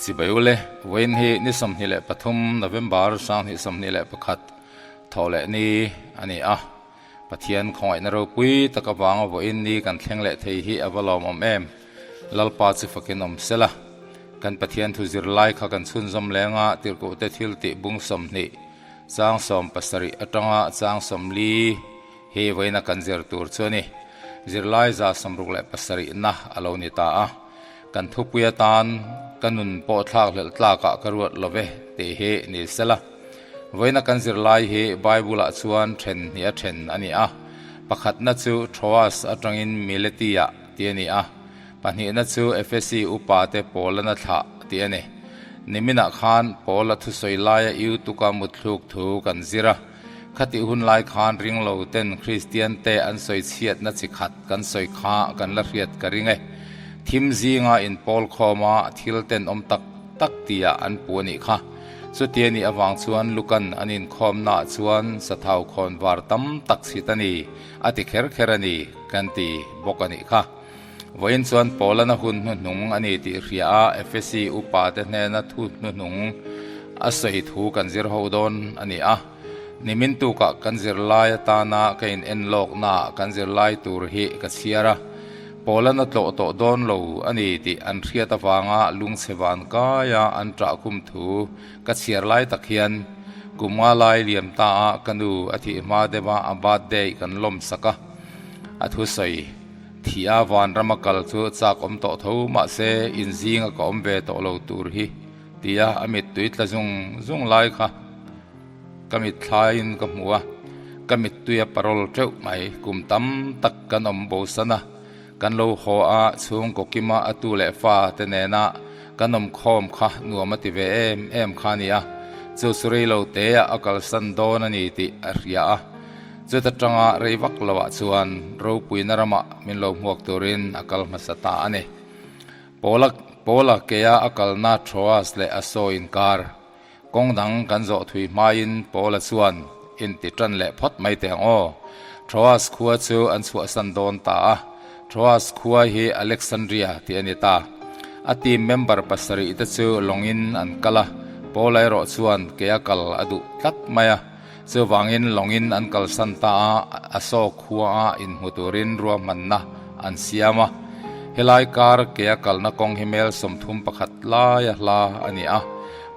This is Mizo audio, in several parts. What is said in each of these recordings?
Chibai ule, vawiin hi ni 23 November 2021 thawh leh ni a ni a. Pathian khawngaihna ropui tak avanga vawiin ni kan thleng leh thei hi a va lawmawm em? Lalpa chu fakin awm sela. Kan Pathian thu zirlai kha kan chhunzawm lenga tirhkohte thil tih bung 20 chang 70 atanga chang 40 hi vawiina kan zir tur chu a ni. Zirlai 67 na a lo ni ta a. Kan thupui atan ka nun pawh thlak hlelh tlakah ka ruat lo ve tih hi ni sela. Vawiina kan zirlai hi Bible-ah chuan then hnih a then a ni a. Pakhatna chu Troas atangin Mileti-ah tih a ni a. Pahnihna chu Efesi upate Paulana thlah tih a ni. Niminah khan Paula thusawi laia Eutuka mutthluk thu kan zir a. Khatih hun lai khan ringlo ten Kristian te an sawi chhiatna chi khat kan sawi kha kan la hriat ka ring e. Thim zinga inpawl khawma thil ten awm tak tak tia an pu a nih kha. Chuti a nih avang chuan Lukan an inkhawmnaah chuan sathau khawn var tam tak chhit a ni, a ti kher kher a ni kan ti bawk a nih kha. Vawiin chuan Paulana hun hnuhnung a ni tih hria a, Efesi upa te hnena thu hnuhnung a sawi thu kan zir ho dawn a ni a. Nimin tukah kan zirlai atana ka in en lawknaah kan zirlai tur hi ka chhiar a. Paulana tlawh tawh dawn lo a ni tih an hriat avanga lungchhe van kaia an ṭah khum thu ka chhiar lai tak hian kum nga lai liam ta a ka nu a thih hma deuha a birthday kan lawm sak a, a thusawi. Thih a vanrama kal chu chak awm tawh tho mahse inzinga ka awm ve tawh lo tur hi tia a mittui tla zung zung lai kha ka mitthlaiin ka hmu a, ka mittui a parol teuh mai. Kum tam tak kan awm bo san a, kan lo haw a, chhungkaw kima a tu leh fa te nena kan awm khawm kha nuam a ti ve em em kha a ni a, chu chu rei lo teah a kalsan dawn a ni tih a hria a. Chuta tanga rei vak loah chuan ropuina ramah min lo hmuak turin a kal hmasa ta a ni. Paula Paula kea a kalna Troas leh a saw inkar kawng dang kan zawh thui hmain Paula chuan inti tan leh phawt mai teh ang aw. Troas khua chu an chhuahsan dawn ta a, Troas khua hi Alexandria tih a ni ta. A team member pasarih te chu lawngin an kal a, Paula erawh chuan kea kal a duh tlat mai a. Chuvangin lawngin an kalsan ta a, a saw khua a inhmu turin ruahmanna an siam a. Helai kar ke a kalna kawng hi mel 31 laia hla a ni a,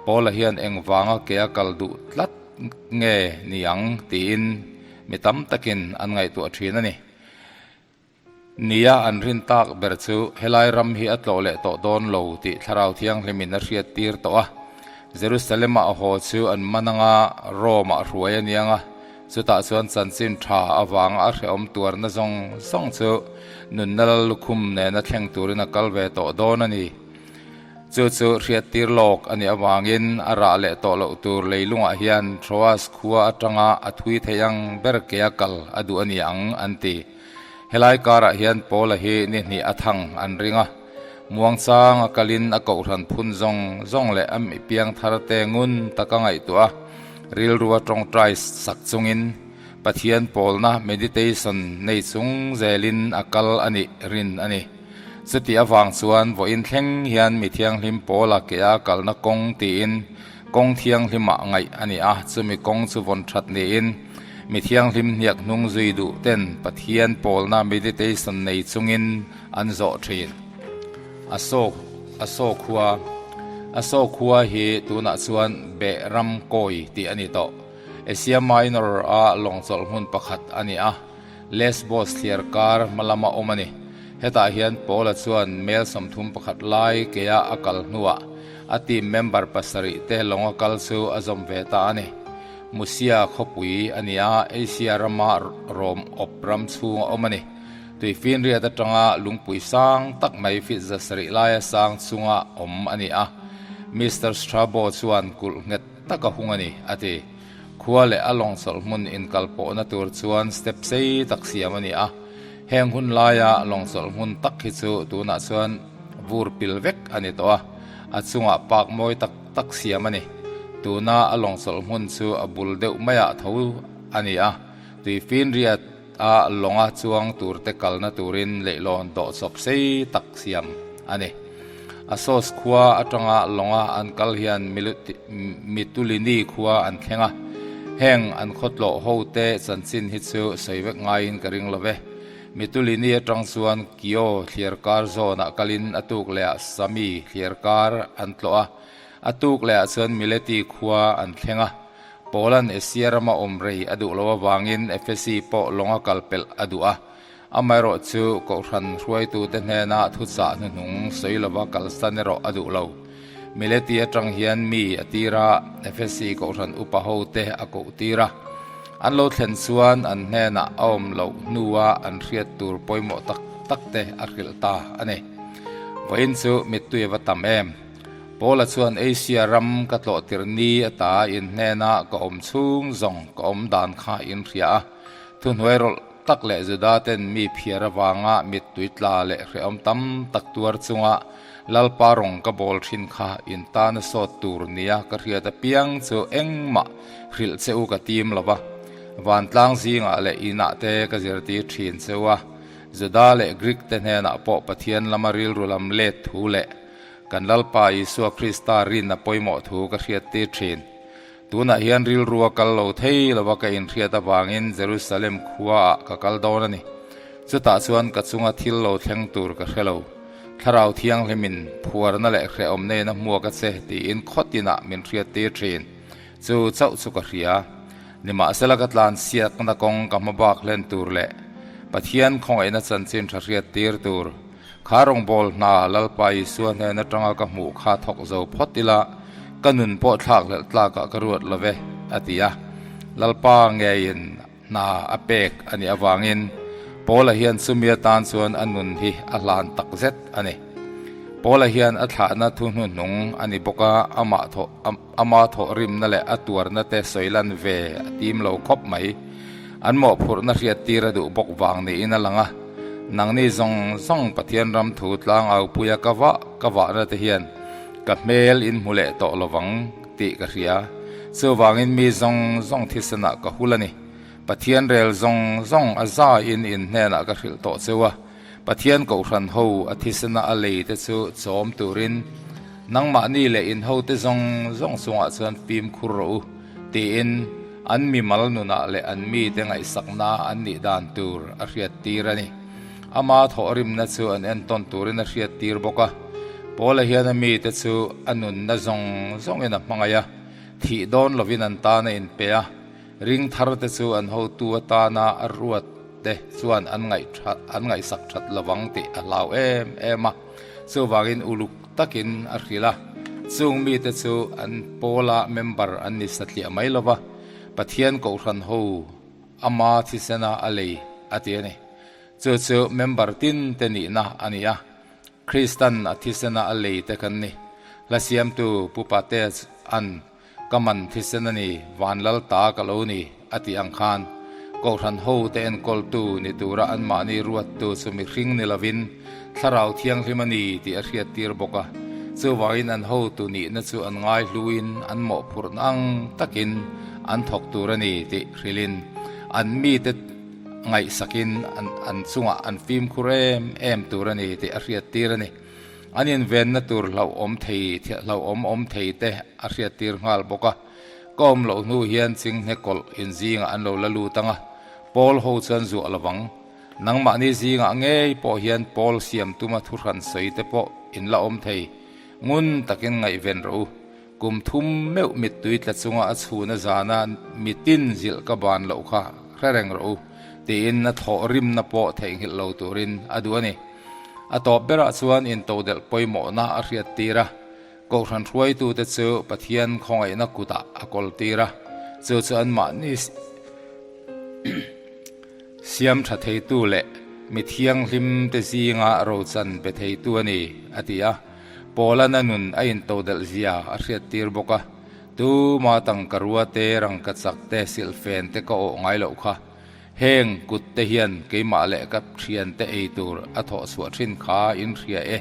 Paula hian engvanga ke a kal duh tlat nge ni ang tiin mi tam takin an ngaihtuah thin a ni. Nia an rin tak ber chu helai ram hi a tlawh leh tawh dawn lo tih Thlarau Thianghlimin a hriat tir tawh a. Jerusalem-ah a haw chu an man anga Rome-ah hruai a niang a, chutah chuan chanchin tha avanga a hrehawm tuarna zawng zawng chu nunna lal lukhum nena thleng turin a kal ve tawh dawn a ni. Chu chu hriattir lawk a nih avangin a rah leh tawh loh tur leilungah hian Troas khua atanga a thui thei ang ber kea kal a duh a ni ang an ti. Helai karah hian Paula hi ni hnih a thang an ring a, muangchang a kalin a kohhran phun zawng zawng leh a mi piang thar te ngun taka ngaihtuah a, rilru a tawngtai sak chungin Pathian pawlna meditation nei chung zelin a kal a nih rin a ni. Chutih avang chuan vawiin thleng hian mi thianghlim Paula ke a kalna kawng tiin kawng thianghlimah ngaih a ni a, chumi kawng chu vawn that niin mi thianghlim hniak hnung zui duh ten Pathian pawlna meditation nei chungin an zawh thin. A saw a saw khua A saw khua hi tunah chuan Beh ram kawi tih a ni tawh. Asia Minor a lawngchawlh hmun pakhat a ni a, Lesbos thliar kar hmalama awm a ni. Hetah hian Paula chuan mel 31 lai kea a kal hnuah a team member pasarih te lawnga kal chu a zawm ve ta a ni. Musia khawpui a ni a, Asia rama Rom awp ram chhung a awm a ni. Tuifinriat atanga lungpui sang tak mai fit 700 laia sang chunga awm a ni a, Mister Strabo chuan kulh nghet tak a hung a ni, a ti. Khua leh a lawngchawlh hmun inkal pawhna tur chuan step sei tak siam a ni a, heng hun laia lawngchawlh hmun tak hi chu tunah chuan vur pil vek a ni tawh a, a chungah park mawi tak tak siam a ni. Tuna a lawngchawlh hmun chu a bul deuh maiah tho a ni a, tuifinriat a lawnga chuang turte kalna turin leihlawn dawhchawp sei tak siam a ni. Assos khua atanga lawnga an kal hian Mitulini khua an thleng a, heng an khawtlawh hote chanchin hi chu sawi vek ngaiin ka ring lo ve. Mitulini atang chuan Kio thliarkar zawnah kalin a tuk lehah Sami thliarkar an tlawh a, a tuk lehah chuan Mileti khua an thleng a. Paula'n Asia rama awm rei a duh loh avangin Efesi pawh lawnga kal pelh a duh a. Amaherawh chu Kohhran hruaitute hnena thuchah hnuhnung sawi lova kalsan erawh a duh lo. Mileti atang hian mi a tir a, Efesi Kohhran upa hote a koh tir a. An lo thlen chuan an hnenah a awm loh hnua an hriat tur pawimawh tak tak te a hrilh ta a ni. Vawiin chu mittui a va tam em? Paula chuan Asia ram ka tlawh tirh ni ata in hnena ka awm chhung zawng ka awm dan kha in hria a, thuhnuai rawlh tak leh Juda ten mi phiar avanga mittui tla leh hrehawm tam tak tuar chunga Lalpa rawng ka bawl thin kha in tana sawt tur nia ka hriat apiang chu engmah hrilh che u ka tim lo va, vantlang zingah leh inah te ka zirtir thin che u a, Juda leh Greek te hnenah pawh Pathian lama rilru lam let thu leh kan Lalpa Isua Krista rin a pawimawh thu ka hriattir thin. Tunah hian rilru a kal lo thei lova ka inhriat avangin Jerusalem khuaah ka kal dawn a ni. Chutah chuan ka chunga thil lo thleng tur ka hre lo. Thlarau Thianghlimin phuarna leh hrehawm neiin a hmuak a che tiin khaw tinah min hriattir thin. Chu chauh chu ka hria. Nimahsela ka tlansiakna kawng ka hma bak hlen tur leh Pathian khawngaihna chanchin tha hriattir tur Kha rawngbâwl hna Lalpa Isua hnen aṭanga ka hmuh kha thawk zo phawt ila, ka nun pawh thlâk hlelh tlâkah ka ruat lo ve, a ti a. Lalpa ngeiin hna a pêk a nih avângin Paula hian chumi atân chuan a nun hi a hlân tak zet a ni. Paula hian a thlahna thu hnuhnung a ni bawk a, amah thawh ama thawhrimna leh a tuarna te sawi lan ve a tim lo khawp mai. An mawhphurhna hriattir a duh bawk vang niin a lang a, nangni zawng zawng Pathian ram thu tlangaupuia ka vah ka vahna te hian ka hmel in hmu leh tawh lovang tih ka hria. Chuvangin mi zawng zawng thisenah ka hul a ni. Pathian rel zawng zawng a zaiin in hnenah ka hrilh tawh cheu a. Pathian kohhran ho a thisena a lei te chu chawm turin nangmahni leh in hote zawng zawng chungah chuan fimkhur rawh u tiin an mimal nunah leh an mite ngaihsakna an nih dan tur a hriattir a ni. Ama thawhrimna chu an entawn turin a hriattir bawk a. Paula hian a mite chu a nunna zawng zawngin a hmangaih a, thih dawn lovin an tan a inpe a. Ring thar te chu an hotu atana a ruat te chuan an ngaih that an ngaihsak that lovang tih a hlau em em a, chuvangin uluk takin a hrilh a, chung mite chu an pawla member an ni satliah mai lova, Pathian Kohhran ho ama thisena a lei a ti a ni. Chu chu member tin te nihna a ni a, Kristan a thisena a lei te kan ni. Hla siamtu Pu Patea'n Ka man thisen a ni, Vanlal ta ka lo ni, a tih ang khan Kohhran hote enkawltu ni tura anmahni ruattu chu mihring ni lovin Thlarau Thianghlim a ni tih a hriattir bawk a. Chuvangin an hotu nihna chu an ngaihluin an mawhphurhna ang takin an thawk tur a ni tih hrilhin an mite ngaihsakin an chungah an fimkhur em em tur a ni tih a hriattir a ni. An invenna tur hlauhawm thei hlauhawm awm thei te a hriattir nghal bawk a. Ka awm loh hnu hian chinghne kawlh in zingah an lo la lut ang a, Paul ho chuan zuah lo vang. Nangmahni zingah ngei pawh hian Paul siam tuma thuhran sawi te pawh in la awm thei. Ngun takin ngaihven rawh u. Kum thum meuh mittui tla chunga a chhuna zana mitin zilh ka ban loh kha hre reng rawh u, tiin a thawh rimna pawh theihnghilh lo turin a duh a ni. A tawp berah chuan intodelh pawimawhna a hriattir a, Kohhran hruaitute chu Pathian khawngaihna kutah a kawltir a, chu chu anmahni siam tha theitu leh mi thianghlimte zinga rochan pe theitu a ni, a ti a. Paula'n a nun a intodelh zia a hriattir bawk a, Tuma tangka rua te, rangka chak te, silhfen te ka awh ngai loh kha. Heng kut te hian keimah leh ka thiante ei tur a thawh chhuah thin kha in hria e,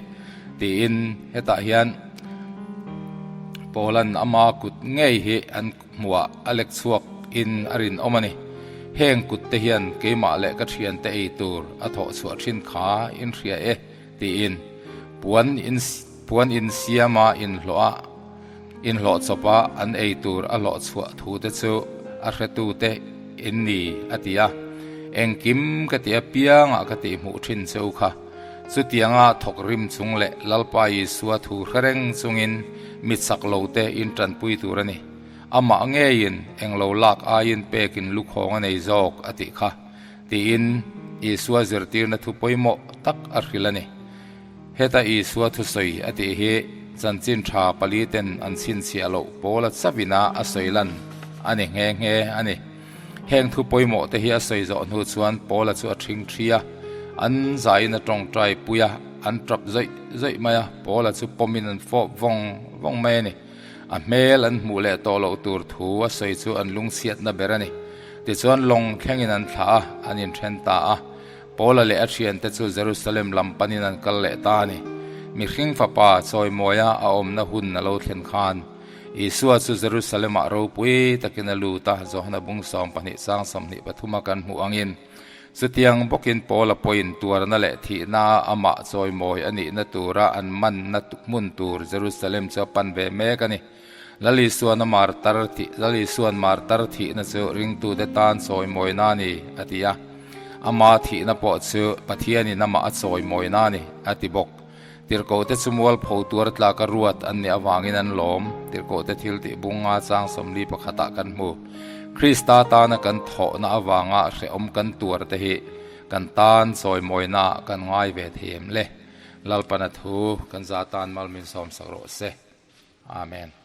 tiin hetah hian Paula'n ama kut ngei hi an hmuhah a lek chhuak in a rinawm a ni. Heng kut te hian keimah leh ka thiante ei tur a thawh chhuah thin kha in hria e, tiin puan in. Puan in siama inhlawh a, inhlawh chawpa an ei tur a hlawh chhuah thu te chu a hretute in ni, a ti a. Engkim ka ti apiangah ka tihhmuh thin che u kha. Chutianga thawk rim chung leh Lalpa Isua thu hre reng chungin mi chak lo te in tanpui tur a ni. Amah ngeiin englo lak aiin pekin lukhawng a nei zawk, a tih kha, tiin Isua zirtirna thu pawimawh tak a hrilh a ni. Heta Isua thusawi a tih hi chanchin tha paliten an chhinchhiah loh pawla chauhin a a sawi lan a ni nghe nghe a ni. Heng thu pawimawh te hi a sawi zawh hnu chuan Paula chu a ṭhing ṭhi a, an zaiin a ṭawngṭai pui a, an ṭap zawih zawih mai a, Paula chu pawmin an fawp vawng vawng mai a ni. A hmel an hmuh leh tawh loh tur thu a sawi chu an lungchhiatna ber a ni. Tichuan lawng thlengin an thlah a, an inṭhen ta a. Paula leh a thiante chu Jerusalem lam panin an kal leh ta a ni. Mihring fapa chawimawia a awmna hun a lo thlen khan, Isua chu Jerusalem-ah ropui takin a lut a, Johana bung 12 chang 23 a kan hmuh angin. Chutiang bawkin Paula pawhin tuarna leh thihna a amah chawimawi a nihna tura an manna hmun tur Jerusalem chu a pan ve mek a ni. Lal Isuan a martar thih Lal Isuan martar thihna chu ringtute tan chawimawina a ni, a ti a. Ama thihna pawh chu Pathianin amah a chawimawina a ni, a ti bawk. Tirhkohte chu mualpho tuar tlaka ruat an nih avangin an lawm. Tirhkohte thil tih bunga chang 41 ah kan hmu. Krista tana kan thawhna avanga hrehawm kan tuar te hi kan tan chawimawina ah kan ngai ve thei em le? Lalpana thu kan za tan mal min sawmsak rawh se. Amen.